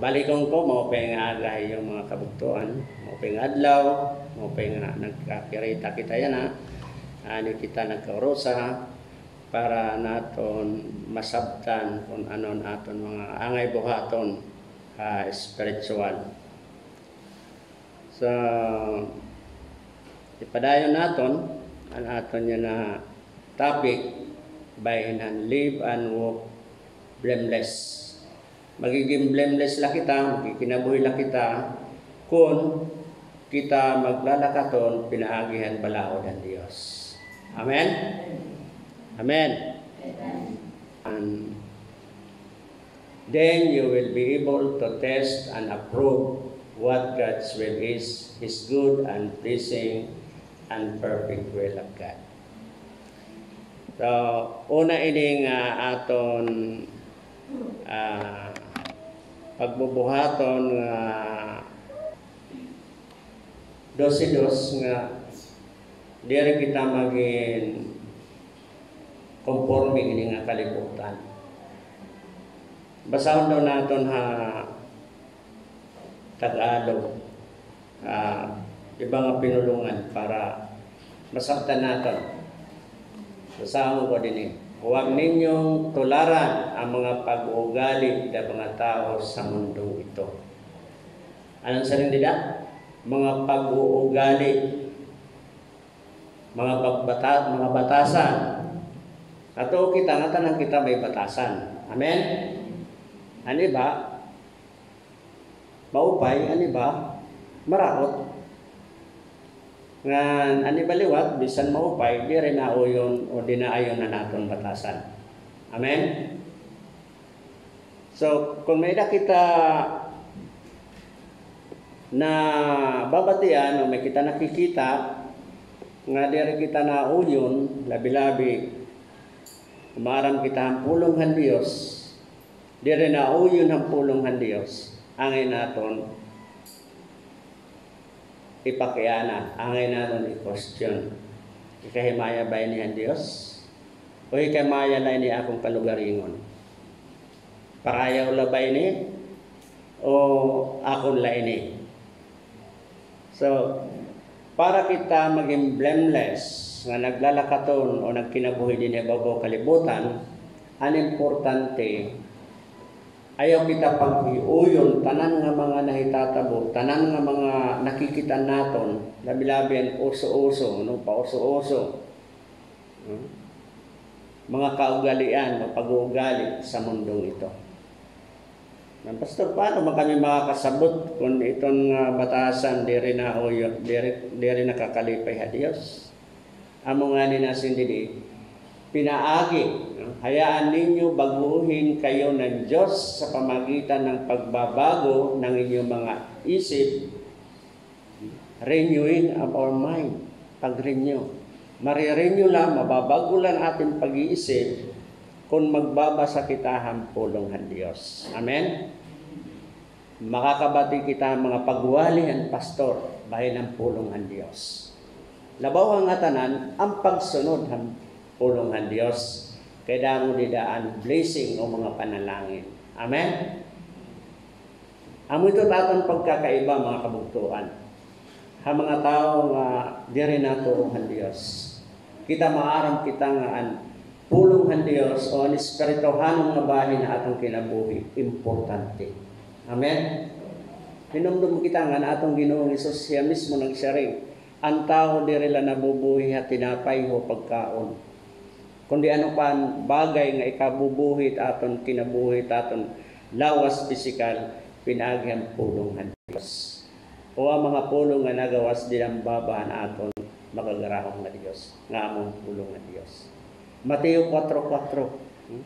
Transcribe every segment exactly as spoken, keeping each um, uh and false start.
Balikon ko, maupay nga aga ha iyo mga kabugtoan, maupay nga adlaw, maupay nga nagkakirita kita yana, ha. Ani kita nagkaurusa para naton masabtan kon ano an aton mga angay buhaton ha espiritual. So, ipadayon naton an aton yana topic, bahin han live and walk blameless. Magigin blameless la kita, magkikinabuhi la kita, kon kita maglalakaton pinaagi han balaod han Dios. Amen? Amen. And then you will be able to test and approve what God's will is, His good and pleasing and perfect will of God. So, una ini nga aton, ah, pagbubuhaton nga dose dos nga diri kita magin konporme ini nga kalibutan. Basahon daw naton ha Tagalog, ah, iba nga pinulongan para masabtan naton. Basahon ko dinhi. Huwag ninyong tularan ang mga pag-uugali ng mga tao sa mundong ito. Ano an siring dida? Mga pag-uugali, mga pagbata-, mga batasan. Ato kita nga tanan kita may batasan. Amen? An iba, maupay, an iba, maraot. Ngan an iba liwat, bisan maupay, diri nauyon o dinaayon an aton batasan. Amen? So, kon may-ada kita nababatian o may kita nakikita nga diri kita nauyon, labi-labi, maaram kita han pulong han Dios, diri nauyon han pulong han Dios, angay naton ipakiana, angay naton i-question. Hikahimaya ba ini han Dios? O hikahimaya la ini akon kalugaringon? Parayaw la ba ini? O akon la ini? So, para kita magin blameless nga naglalakaton o nagkinabuhi dinhi ha babaw kalibutan, an importante, ayaw kita paghiuyon tanan nga mga nahitatabo, tanan nga mga nakikita naton, labi-labi an uso-uso, no, pauso-uso. Hmm? Mga kaugalian o pag-uugali sa mundong ito. Ngan, Pastor, paano man kami makakasabot kon iton nga batasan diri na uyo-, diri, diri nakakalipay ha Dios? Amo ngani nasiring didi, pinaagi, no? Hayaan ninyo baguhin kayo ng Diyos sa pamagitan ng pagbabago ng inyong mga isip, renewing of our mind. Pag-renew. Marirenew la, mababag-o la an aton pag-iisip kon magbabasa kita han pulong han Dios. Amen? Makakabati kita han mga pagwali han pastor, bahin han pulong han Dios. Labaw ha ngatanan, an pagsunod han pulong han Dios. Kay damo dida an blessing o mga panalangin. Amen? Amo ito it aton pagkakaiba, mga kabugtoan, ha mga tawo nga diri naturo han Dios. Kita maaram kita nga an pulong han Dios o an espirituhanon nga bahin ha aton kinabuhi, importante. Amen? Hinumdom kita nga an aton Ginoong Hesus, hiya mismo nagsiring, an tawo diri la nabubuhi ha tinapay o pagkaon, kundi ano pa an bagay nga ikabubuhi it aton kinabuhi, it aton lawas pisikal, pinaagi han pulong han Dios. O an mga pulong nga nagawas dinhi han baba han aton makagarahom nga Dios, nga amo an pulong han Dios. Mateo kuwatro kuwatro, hmm?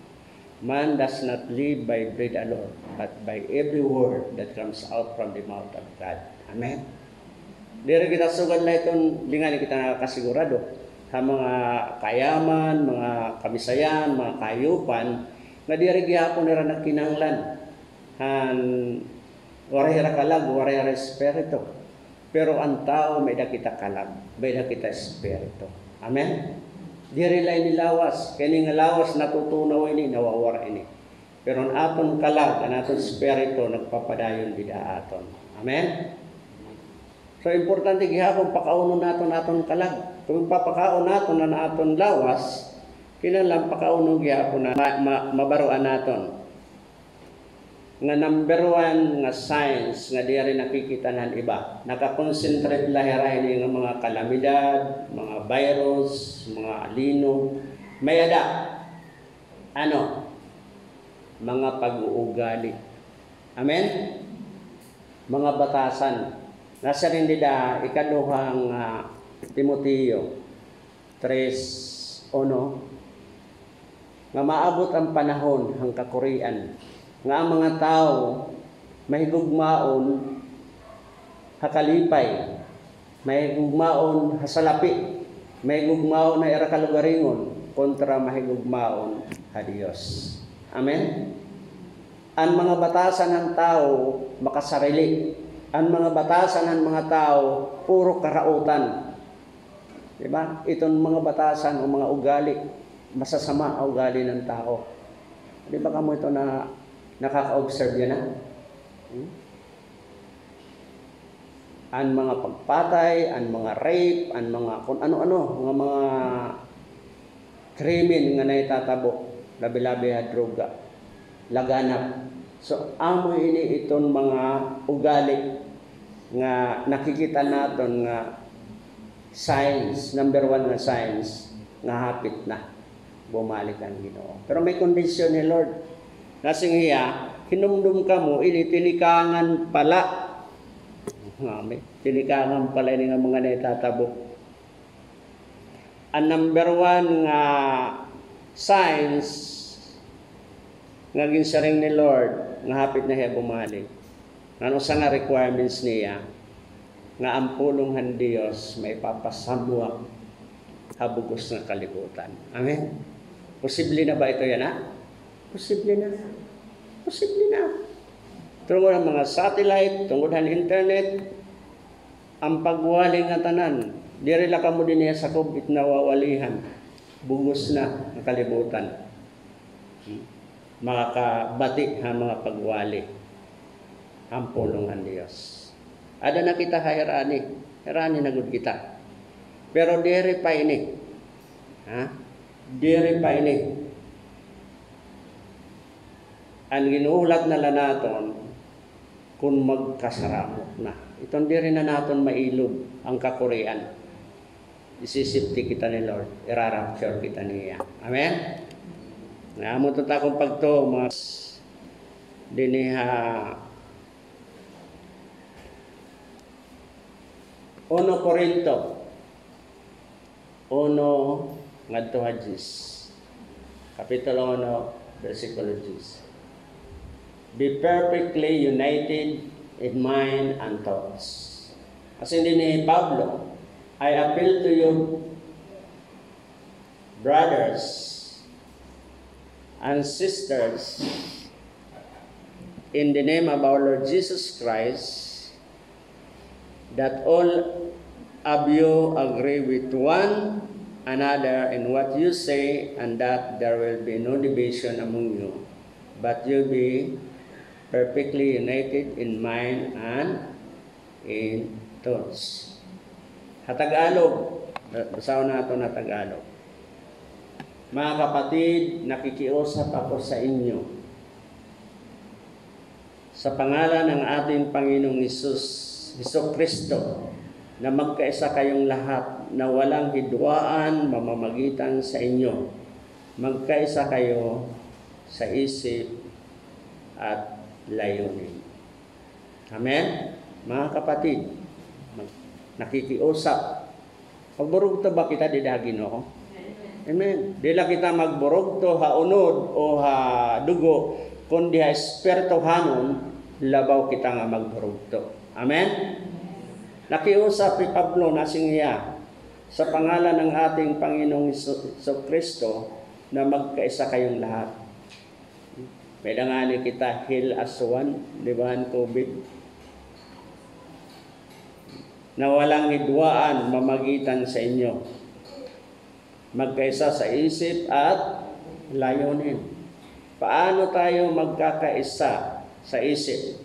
Man does not live by bread alone, but by every word that comes out from the mouth of God. Amen. Diri kita sugad la iton, di ngani kita nakakasigurado ha mga kayaman, mga kamisayan, mga kahayupan, nga diri gihapon nira nagkinahanglan han waray hira kalag, waray hira espiritu. Pero an tawo, may-ada kita kalag, may-ada kita espiritu. Amen? Diri la ini lawas. Kay ini nga lawas, natutunaw ini, nawawara ini. Pero an aton kalag, an aton espiritu, nagpapadayon dida ha aton. Amen? So, importante gihapon pakaunon naton aton kalag. Kon papakaon naton an aton lawas, kinahanglan pakaunon gihapon na ma-, ma-, mabaroan naton nga number one nga signs nga diri nakikita han iba. Naka-concentrate la hira hini nga mga kalamidad, mga virus, mga linog. May-ada. Ano? Mga pag-uugali. Amen? Mga batasan. Nasiring dida, ikaduha nga Timoteo tres uno, nga maabot an panahon han kakurian, nga an mga tawo mahigugmaon ha kalipay, mahigugmaon ha salapi, mahigugmaon ha ira kalugaringon, kontra mahigugmaon ha Dios. Amen? An mga batasan han tawo makasarili. An mga batasan han mga tawo puro karautan. Di ba? Iton mga batasan o mga ugali, masasama an ugali han tawo. Di ba kamo ito na nakaka-observe yana? Hmm? An mga pagpatay, an mga rape, an mga kun ano-ano nga mga krimen nga nahitatabo, labi-labi ha droga, laganap. So, amo ini iton mga ugali nga nakikita naton nga signs, number one nga signs nga hapit na bumalik an Ginoo. Pero may kondisyon hi Lord. Nasiring hiya, hinumdom kamo, ini tinikangan pa la. Nga, may tinikangan pa la ini nga mga nahitatabo. An number one nga signs nga ginsiring ni Lord nga hapit na hiya bumalik. An usa nga requirements niya, nga an pulong han Dios maipapasamwak ha bug-os nga kalibutan. Amen? Posible na ba ito yana? Posible na. Posible na. Tungod han mga satellite, tungod han internet, an pagwali nga tanan, diri la kamo dinhi ha sakob it nawawalihan. Bug-os na nga kalibutan. Makakabati han mga pagwali an pulong han Dios. Ada na kita ha hirani. Hirani na gud kita. Pero diri pa ini. Ha? Diri pa ini. An ginhuhulat na la naton, kon magkasaramok na. Iton diri na naton mailob an kakurian. Isisipti kita ni Lord, ira-rapture kita niya. Amen? Nga amo ito ta akon pagtuo, mga s-, dinhi ha uno Corinto, uno ngadto ha diyes. Kapitulo uno, bersikulo diyes. Be perfectly united in mind and thoughts. As in dinhi hi Pablo, I appeal to you, brothers and sisters, in the name of our Lord Jesus Christ, that all of you agree with one another in what you say, and that there will be no division among you, but you be perfectly united in mind and in thoughts. Ha Tagalog, basahon naton ha Tagalog. Mga kapatid, nakikiusap ako sa inyo sa pangalan ng ating Panginoong Hesus, Hesukristo, na magkaisa kayong lahat, na walang hidwaan mamamagitan sa inyo. Magkaisa kayo sa isip at layunin. Amen? Mga kapatid, mag-, nakikiusap. Magburugto ba kita dida ha Ginoo? Amen. Di la kita magburugto ha unod o ha dugo, kundi ha espirituhanon, labaw kita nga magburugto. Amen? Nakiusap hi Pablo, nasiring hiya, sa pangalan ng ating Panginoong Hesu-, Hesukristo, na magkaisa kayong lahat. May-ada ngani kita health as one, di ba, an COVID? Na walang hidwaan mamagitan sa inyo. Magkaisa sa isip at layunin. Paano tayo magkakaisa sa isip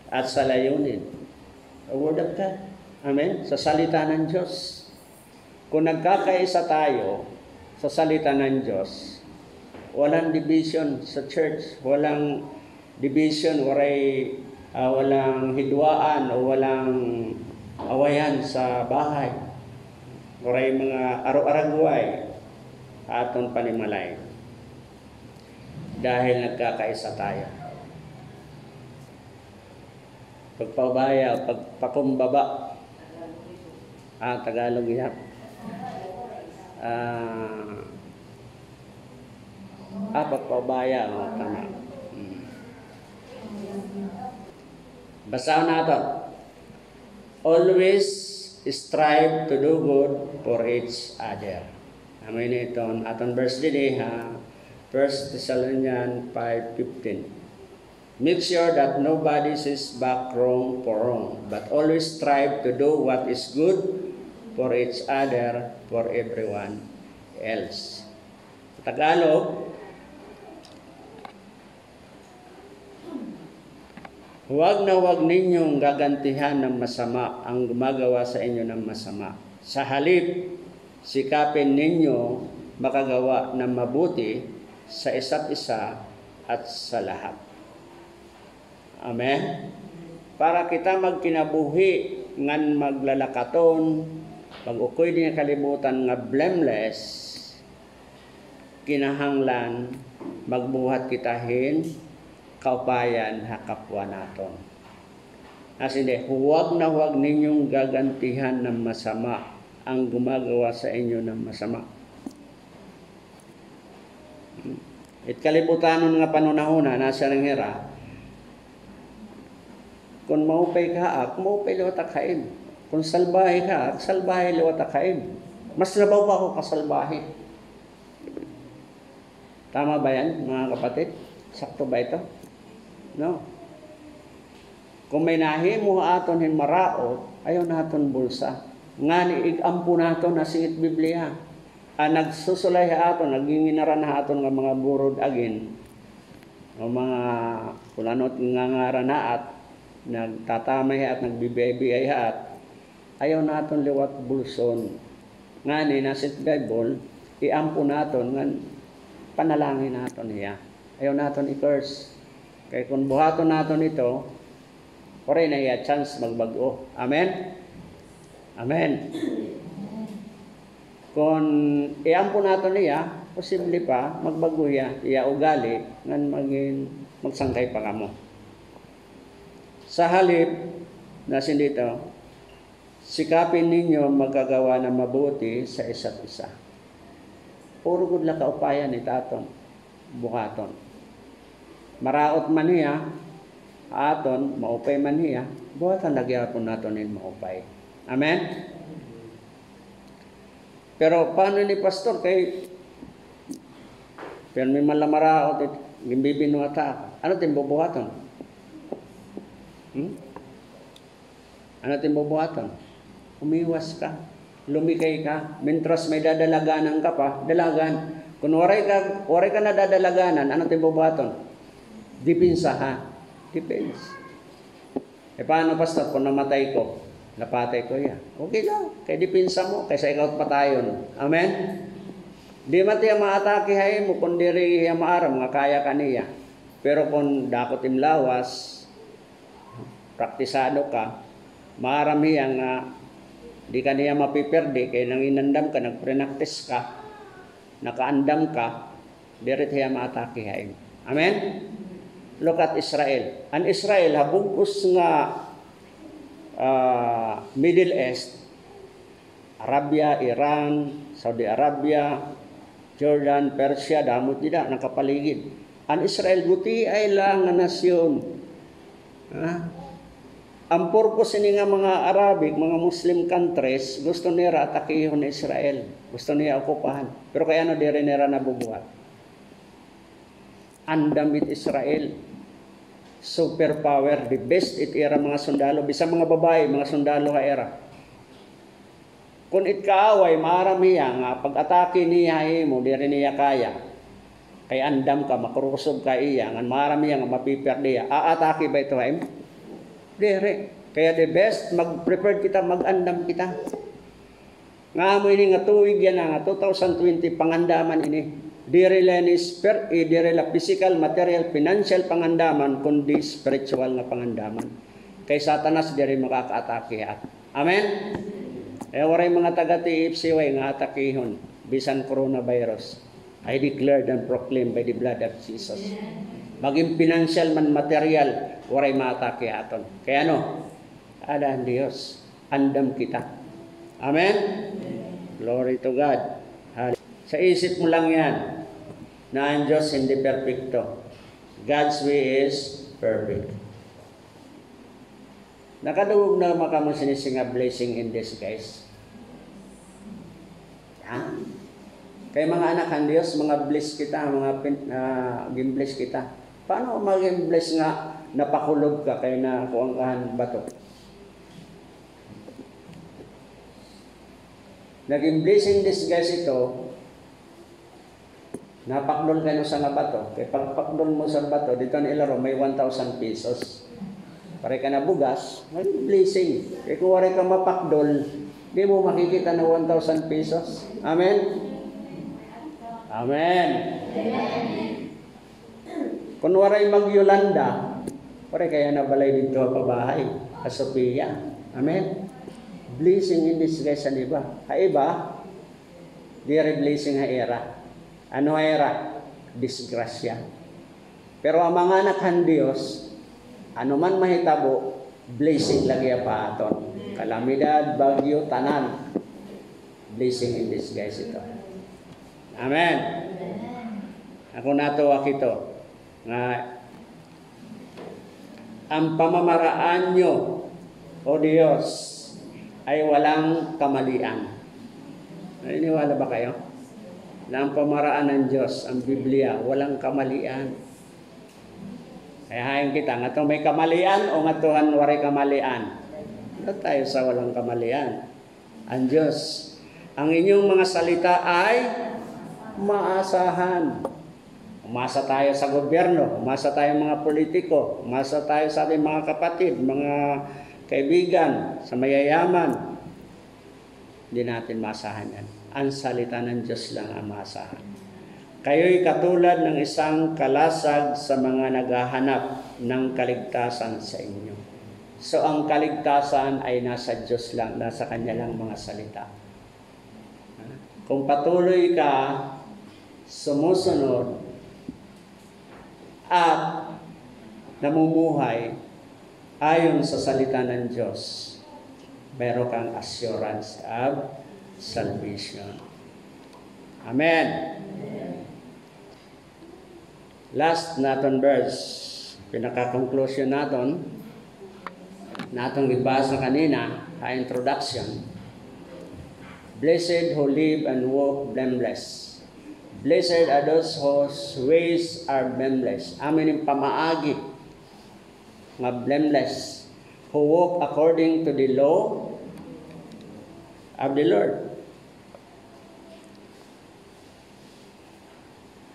at sa layunin? The Word of God. Amen? Sa salita ng Diyos. Kung nagkakaisa tayo sa salita ng Diyos, walang division sa church, walang division, waray, ah, walang hidwaan o walang awayan sa bahay. Waray mga aro-aragway ha aton panimalay. Dahil nagkakaisa tayo. Pagpaubaya, pagpakumbaba. Ah, Tagalog yan. Ah, ah, pagpaubaya. Oh, tama. Hmm. Basahon naton. Always strive to do good for each other. Amo ini iton aton verse didi ha First Thessalonians five fifteen. Make sure that nobody sees back wrong for wrong, but always strive to do what is good for each other, for everyone else. Tagalog, huwag na huwag ninyong gagantihan ng masama ang gumagawa sa inyo ng masama. Sa halip, sikapin ninyo makagawa ng mabuti sa isa't isa at sa lahat. Amen? Para kita magkinabuhi ngan maglalakaton, mag-ukoy dinhi ha kalibutan nga blameless, kinahanglan magbuhat kita hin kaupayan ha kapwa naton. Nasiring, huwag na huwag ninyong gagantihan ng masama ang gumagawa sa inyo ng masama. It kalibutanon nga panhunahuna, nasiring hira, kon maupay ka ha ak, maupay liwat ak ha imo. Kon salbahe ka ha ak, salbahe liwat ak ha imo. Mas labaw pa ako kasalbahe. Tama ba yan, mga kapatid? Sakto ba ito? No. Kung may nahimo ha aton hin maraot, ayaw naton bulsa. Ngani ig-ampo naton, nasiring it Biblia. An nagsusulay ha aton, nagnginginaran ha aton nga mga burod agin, o mga kun ano it ngangaran ha at, nagtatamay ha at, nagbibiay-biay ha at, ayaw naton liwat bulson. Ngani, nasiring it Bible, iampo naton ngan panalangin naton hiya. Ayaw naton i-curse. Kay kon buhaton naton ito, waray na hiya chance magbag-o. Amen? Amen. Kon iampo naton hiya, posible pa magbag-o hiya, iya ugali, ngan magin, magsangkay pa kamo. Sa halip, nasiring dito, sikapin ninyo makagawa ng mabuti sa isa't isa. Puro gud la kaupayan it aton buhaton. Maraot man hiya ha aton, maupay man hiya, buhatan la gihapon naton hin maupay. Amen? Pero paano ini, Pastor? Kay pirmi man la maraot it ginbibinuhat ha akon. Ano it im bubuhaton? Hmm? Ano it im bubuhaton? Umiwas ka. Lumikay ka. Mintras may dadalaganan ka pa, dalagan. Kon waray ka, waray ka nadadalaganan, ano it im bubuhaton? Depensa ha. Defense. E, paano, Pastor, kon namatay ko? Napatay ko hiya. Okay lang. Kay depensa mo, kaysa ikaw it patayon. Amen? Di man hiya maatake ha imo, kon diri hiya maaram nga kaya ka niya. Pero kon dako it im lawas, praktisado ka, maaram hiya nga di ka niya mapipirdi, kay nanginandam ka, nagprinaktis ka, nakaandam ka, diri hiya maatake ha imo. Amen? Look at Israel. An Israel, ha bug-os nga, ah, Middle East, Arabia, Iran, Saudi Arabia, Jordan, Persia, damo dida nakapaligid. An Israel, gutiay la nga nasyon. Ha? An purpose ini nga mga Arabic, mga Muslim countries, gusto nira atakihon Israel. Gusto niya okupahan. Pero kay ano diri nira nabubuhat? Andam it Israel. Superpower, the best it ira mga sundalo. Bisan mga babaye, mga sundalo ha ira. Kon it kaaway, maaram hiya nga pag-atake niya ha imo, diri niya kaya. Kay andam ka, makurusog ka iya, ngan maaram iya nga mapiperdi iya. Aatake ba ito ha imo? Diri. Kaya the best, mag-prepare kita, mag-andam kita. Nga amo ini nga tuig yana nga two thousand twenty, pangandaman ini. Diri la ini spir-, eh, diri la physical, material, financial pangandaman, kundi spiritual nga pangandaman. Kay Satanas diri makakaatake ha aton. Amen? Kaya waray mga taga T F C Y nga atakehon, bisan coronavirus. I declared and proclaimed by the blood of Jesus. Magin financial man, material, waray maatake ha aton. Kay ano? Ada an Diyos. Andam kita. Amen? Glory to God. Hallelujah. Sa isip mo lang yan, na an Diyos hindi perpekto. God's way is perfect. Nakadungog na ba kamo sini nga blessing in disguise? Ha? Kay mga anak han Dios, mga bless kita, mga pin-, ah, gin-bless kita. Paano magin bless nga napakulog ka kay nakuan ka han bato? Nagin blessing disguise ito, napakdol ka hin usa nga bato. Kay pagpakdol mo sa bato, didto han ilarom may one thousand pesos. Waray ka nabugas, may blessing. Kay kon waray ka mapakdol, di mo makikita an one thousand pesos. Amen? Amen. Kon waray mag-Yolanda, waray kay ana balay didto ha pabahay, ha Sophia. Amen? Blessing in disguise an iba. Ha iba, diri blessing ha ira. Ano ha ira? Disgrasya. Pero an mga anak han Dios, ano man mahitabo, blessing lagi ha aton. Kalamidad, bagyo, tanan. Blessing in disguise ito. Amen. Ako natuwa kito nga an pamamaraan niyo, O Diyos, ay walang kamalian. Naniniwala ba kayo? Na an pamaraan ng Diyos, ang Biblia, walang kamalian. Kay hain kita, ngadto may kamalian o ngadto han waray kamalian? Ngadto tayo sa walang kamalian. An Diyos, ang inyong mga salita ay maasahan. Umasa tayo sa gobyerno, umasa tayo mga politiko, umasa tayo sa ating mga kapatid, mga kaibigan, sa mayayaman. Hindi natin maasahan yan. Ang salita ng Diyos lang ang maasahan. Kayo'y katulad ng isang kalasag sa mga naghahanap ng kaligtasan sa inyo. So, ang kaligtasan ay nasa Diyos lang, nasa Kanya lang mga salita. Kung patuloy ka sumusunod at namumuhay ayon sa salita ng Diyos, meron kang assurance of salvation. Amen. Last naton verse, pinaka-conclusion naton, naton gibasa kanina, ha introduction. Blessed who live and walk blameless. Blessed are those whose ways are blameless. Amo ini pamaagi nga blameless, who walk according to the law of the Lord.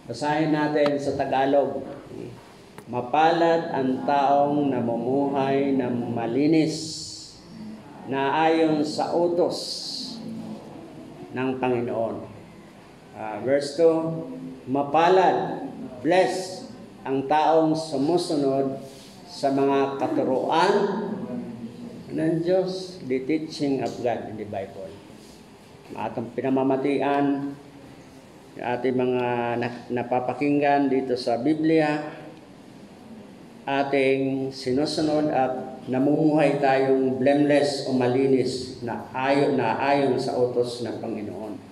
Basahin natin sa Tagalog. Mapalad ang taong namumuhay ng malinis, naayon sa utos ng Panginoon. Ah, verse two, mapalad, blessed, ang taong sumusunod sa mga katuruan ng Diyos, the teaching of God in the Bible. Aton pinamamatian, ating mga na-, napapakinggan dito sa Biblia, ating sinusunod at namumuhay tayong blameless o malinis na ayo-, na ayon sa utos ng Panginoon.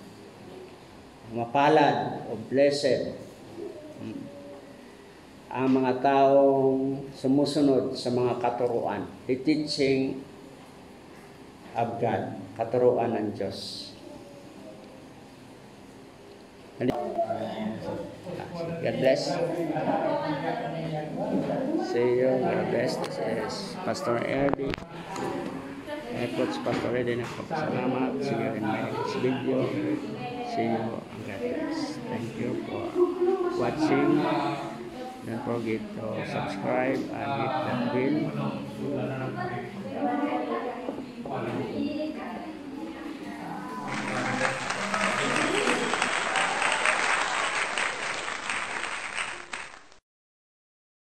Mapalad o blessed ang mga taong sumusunod sa mga katuruan, the teaching of God, katuruan ng Diyos. God bless. See you. God bless. This is Pastor Erdi. Eh, Coach Pastor Erdi, nagpapasalamat. See you in my next video. See you. God bless. Thank you for watching. Don't forget to subscribe and hit the bell.